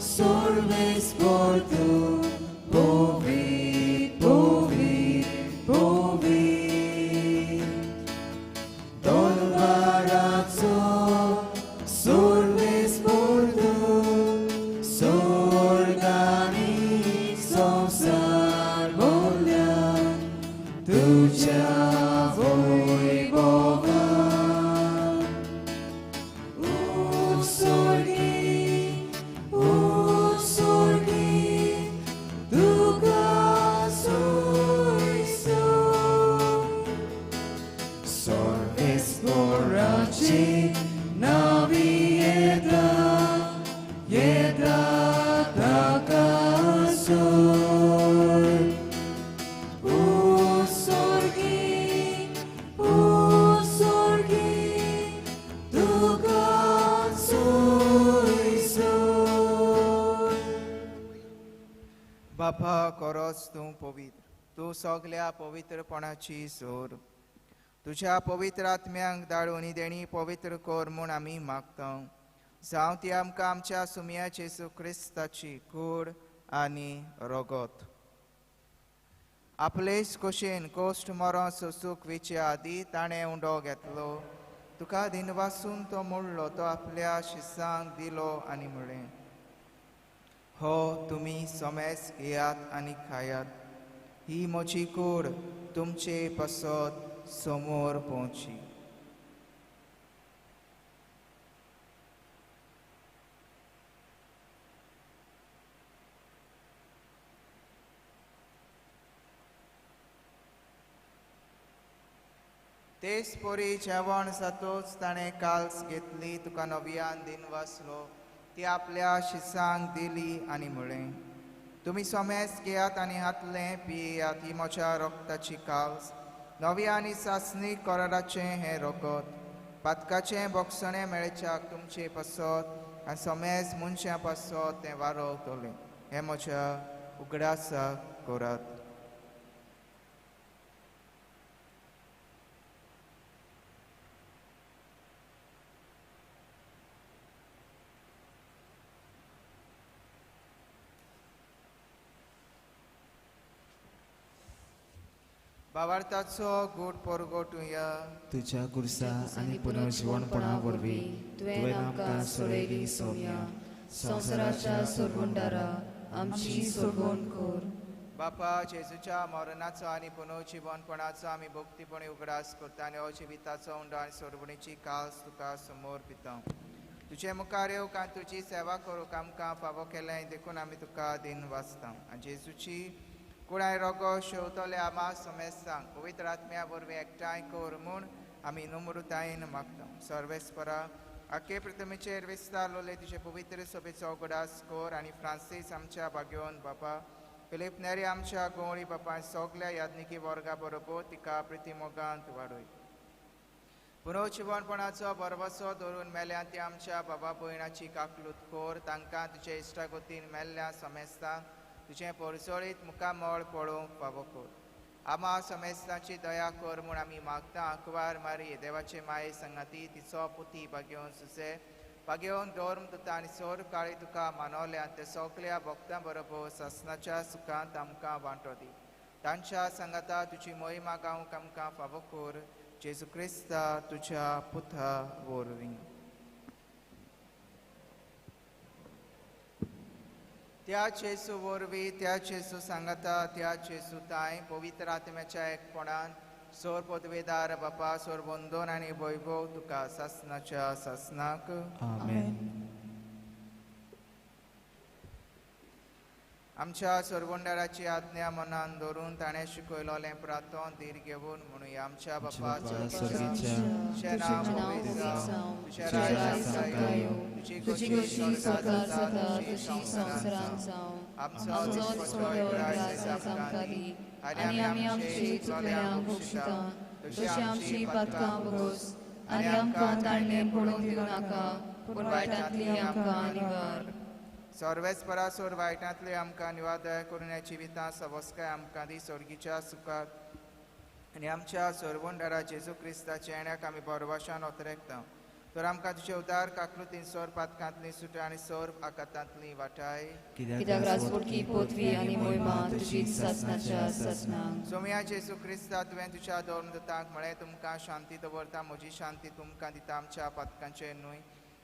सर्वेस्पोर तूं. पवित्र पवित्र पवित्र दरबाराचो सर्वेस्पोर तूं. स्वर्गानी संवसार भरल्या तुज्या वैभवान. उत्सर्गी उत्सर्गी तुका सोयसो. सर्वेस्पोराची नावी येता येता ताका सोय. उत्सर्गी उत्सर्गी तुका सोयसो. बापा खरोच तूं पवित्र, तूं सगल्या पवित्रपणाची सोर. तुज्या पवित्र आत्म्यांक धाडून देणी पवित्र कर म्हूण आमी मागता. जावं ती आमकां आमच्या सुमया जेजू क्रिस्ताची कूड आनी रगत. आपलेच कशेन कोश्ट मरण सोसूंक वेचे आदीं ताणें उंडो घेतलो. तुका दिनवासून तो मोडलो, तो आपल्या शिसांक दिलो आनी म्हणलें, हो तुमी समेस घेयात आनी खायात. ही म्हजी कूड तुमचे पासत समोर पोवची. तेच परी जेवण जातोच ताणें काल्स घेतली, तुका नव्यान दिनवासलो, ती आपल्या शिसांक दिली आनी म्हणलें, तुमी समेस घेयात आनी हातलें पियात. ही म्हज्या रक्ताची काल्स, नवी आनी सासणी कराराचें हें रगत. पातकाचें बोगसणें मेळच्याक तुमचे पासत आनी समेस मनशां पासत तें वारवतलें. हें म्हज्या उगडासाक करात. भावार्थाचो गूट परगटुया. तुज्या गुरसा आनी पुनर्जिवणपणा वरवीं तुवें आमकां सोडयली सोम्या. संवसाराच्या सोडवणदारा आमची सोडवण कर. बापा जेजूच्या मरणाचो आनी पुनर्जिवनपणाचो आमी भक्तीपणी उगडास करता आनी हो जिविताचो उंडो आनी सोडवणीची काल्स तुका समोर पिता. तुजे मुखार येवंक आनी तुजी सेवा करूंक आमकां फावो केलें देखून आमी तुका दिन वाचता. आनी जेजूची कुडाय रोगो शेवतले आमा समेस्तांक पवित्र आत्म्या वरवीं एकठांय कर म्हूण आमी नम्रतायेन मागता. सर्वेस्परा आखे प्रतिमेचेर विस्तारलोले तुजे पवित्र सभेचो उगडास कर आनी फ्रांसीस आमच्या भाग्यवन बापा, फिलीप नेरी आमच्या गंवळी बापा, सगल्या याज्ञिकी वर्गा बरोबर तिका प्रितीमोगांत वाडय. पुनर्जिवनपणाचो भरवसो धरून मेल्या ती आमच्या बाबा भयणाची काकलूत कर. तांकां तुजे इश्टागतीन मेल्ल्या समेस्तांक तुजें परजळीत मुखामळ पळोवंक फावो कर. आमा समेस्तांची दया कर म्हूण आमी मागता. आंकवार मारी देवाचे माये संगाती तिचो पुती भाग्योवन सुसे भाग्योवन धर्म तुता आनी सोर काळी तुका मानवल्या ते सगल्या भक्तां बरोबर सासनाच्या सुखांत आमकां वांटो दी. तांच्या सांगाता तुजी मोहिमा गावंक आमकां फावो कर. जेजू क्रिस्ता तुज्या पुता वरवीं. त्या जेजू वरवीं, त्या जेजू सांगाता, त्या जेजू तांय पवित्र आत्म्याच्या एकपणान सोर पदवेदार बापा सोर बंदोन आनी वैभव तुका सासनाच्या सासनाक. आमेन. आमच्या सोरवंडाराची आज्ञा मनान धरून ताणें शिकयलोलें प्रार्थन धीर घेवन म्हणुया. आमच्या बापा स्वर्गीच्या, तुजें नांव पवित्र जावं, तुजें राज्य येवं, तुजी खोशी स्वर्गात जाता तशी संवसारांत जावं. आमचो दिसपट्टो ग्रास आमकां दी आनी आमी आमची चुकल्यांक भोगशिता तशी आमची पातकां भोगोस आनी आमकां ताणें पडूंक दिवं नाका, पूण वायटांतली आमकां निवार. सर्वेस्परा सोर वायटांतली आमकां निवार, दया करून ह्या जिवितांत सवस्काय आमकां दी. स्वर्गीच्या सुखाक आनी आमच्या सोरवंडारा जेजू क्रिस्ताच्या येण्याक आमी बरवाशान ओतरेकता. तर आमकां तुजे उदार काकृतीन सोर पातकांतली सुटा आनी सोर आकातांतली वाटाय. कित्याक राजवटकी पृथ्वी आनी मोहिमा तुजीच सासनाच्या सासनाक. सोमया जेजू क्रिस्ता, तुवें तुज्या धर्मदूतांक म्हळें, तुमकां शांती दवरता, म्हजी शांती तुमकां दिता, आमच्या पातकांचेर न्हय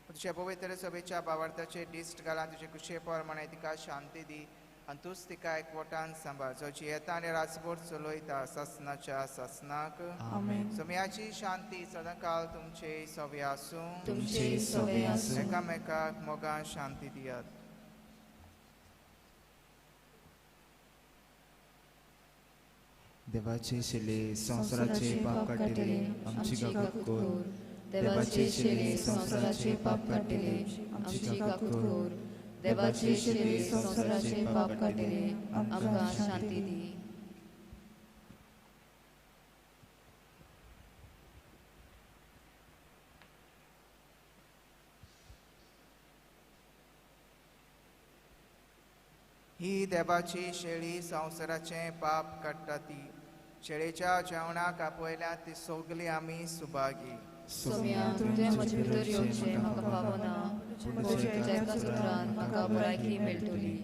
तुज्या पवित्र सभेच्या बावार्थाचेर दिश्ट घाला, तुजे कुशे प्रमाणे तिका शांती दी आनी तूंच तिका एकवटान सांबाळ, जो जियेता आनी राजभर चलयता सासनाच्या सासनाक. आमेन. सोमयाची शांती सदांकाळ तुमचे सवे आसूं. तुमचे सवे आसूं. एकामेकाक मोगान शांती दियात. देवाचे शिले संवसाराचे पाप काडटले, आमची काकूत कर. देवाचे शिले संवसाराचे पाप काडटले, आमची काकूत कर. देवाचे शिले संवसाराचे पाप काडटले, आमकां शांती दी. ही देवाची शेळी संवसाराचें पाप काडटा ती शेळेच्या जेवणाक आपयल्या ती सगली आमी सुभागी. सोम्या, तुजें म्हजे भितर येवचें म्हाका पावना, पूण तुज्या एका सुत्रान म्हाका भलायकी मेळटली.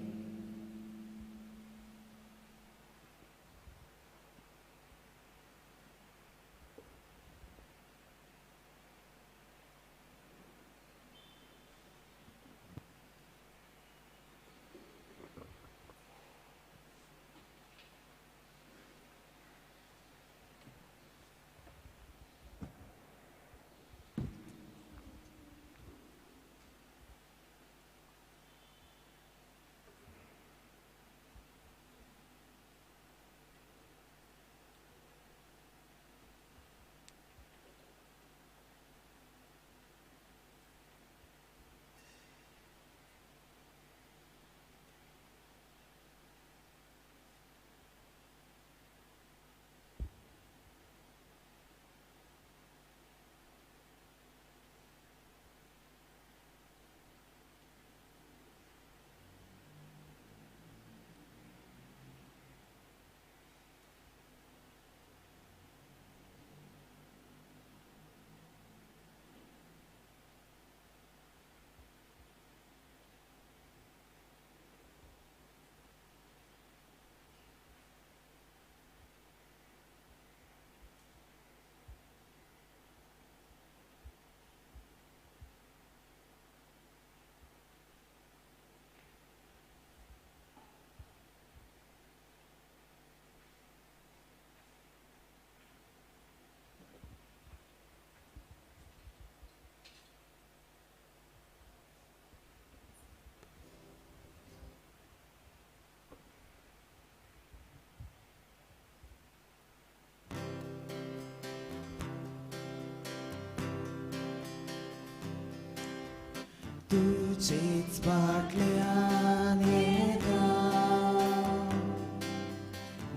तुझेच फाटल्यान येता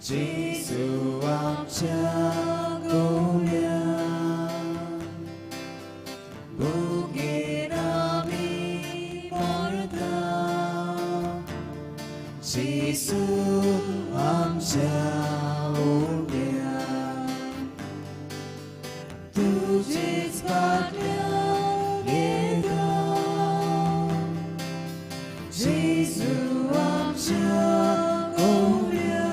जेजू आमच्या गोव्या, भुगेर आमी मरता जेजू आमच्या उड्या, तुझेच फाटल्यान येता जेजू आमच्या गोव्या,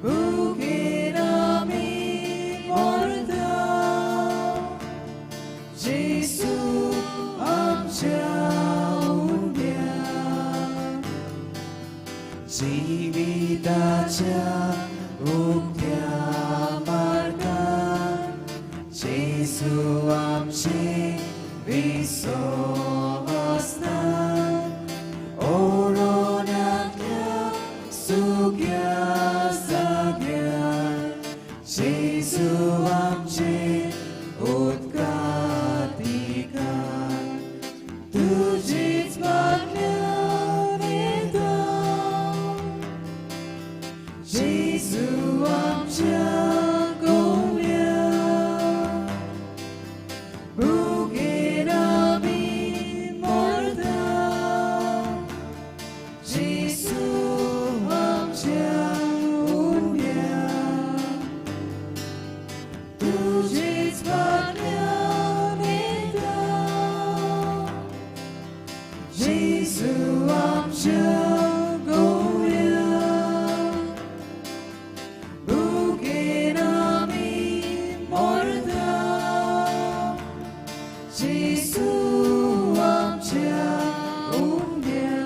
भुगेर आमी मरता जेजू आमच्या उड्या. जिविताच्या उक्त्या मार्गार जेजू आमचे विसव आसता ओरोनांतल्या सुक्या जाग्यार जेजू आमचे उदकांत तुजीच फाटल्यान येता जेजू आमच्या गोव्या भुकेन आमी मरता जेजू आमच्या उण्या तुजीच फाटल्यान येता जेजू आमच्या गोव्या भुकेन आमी मरता जेजू आमच्या उण्या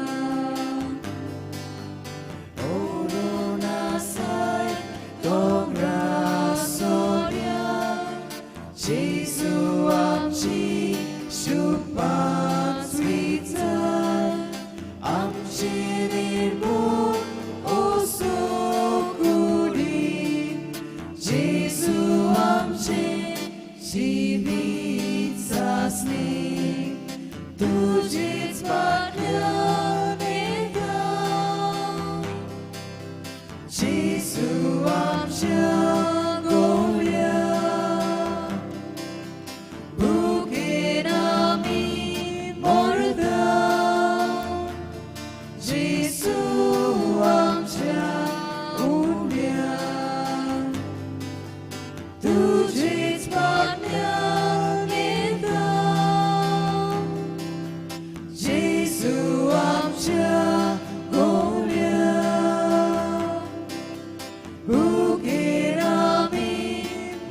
ओडून आसाय दोंगरा सोऱ्या जेजू आमची शुपाचवीचार आमची निर्मूल ओसो कुडी जेजू आमचे जिवीत सासणी तुजीच फाटल्यान येता जेजू आमच्या गोव्या भुकेन आमी मरता जेजू आमच्या उण्या तुजीच फाटल्यान येता जेजू आमच्या गोव्या भुकेन आमी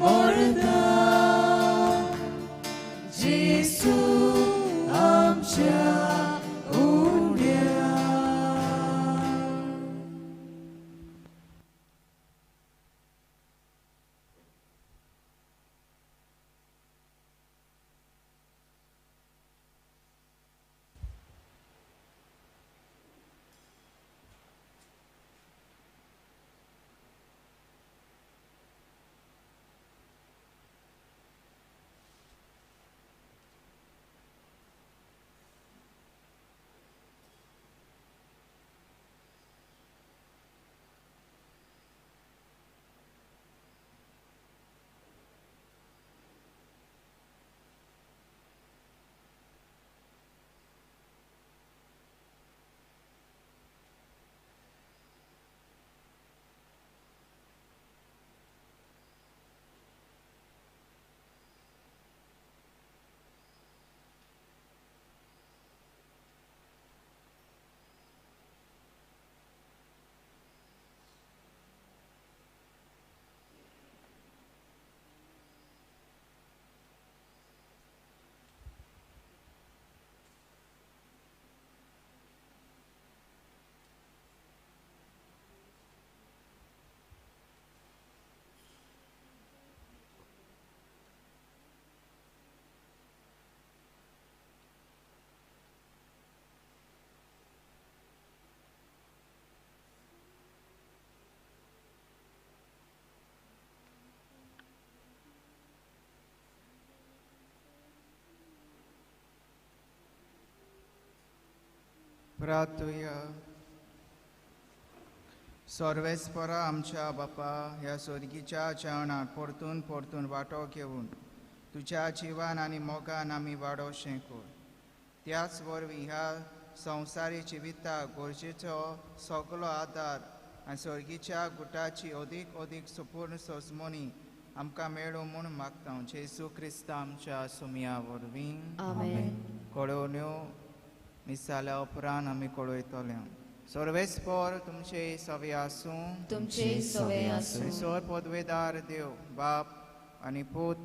मरता जेजू आमच्या उण्या. प्रार्थुया. सर्वेस्परा आमच्या बापा ह्या सोदगीच्या जेवणात परतून परतून वांटो घेवन तुज्या जिवान आनी मोगान आमी वाडोवशें कर. त्याच वरवीं ह्या संवसारी जिविताक गरजेचो सगलो आदार आनी सर्गीच्या गुटाची अदीक अदीक सुपूर्ण सोजमणी आमकां मेळूं म्हूण मागता जेजू क्रिस्ता आमच्या सुमया वरवीं. आमेन. कळोवण्यो मिसाल्या उपरांत आमी कळयतले. सर्वेस्पर तुमचे सवे आसूं. तुमचे सवे आसूं. सर पदवेदार देव बाप आनी पूत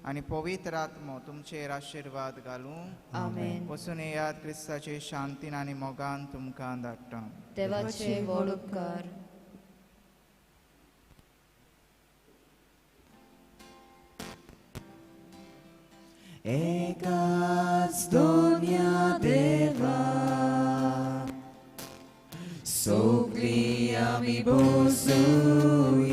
आनी पवित्र आत्मो तुमचेर आशिर्वाद घालूं. आमेन. वचून येयात, क्रिस्ताचे शांतीन आनी मोगान तुमकां धाडटा. देवाचे व्हड उपकार. एकाच दोन्या देवा सगळीं आमी बसुया.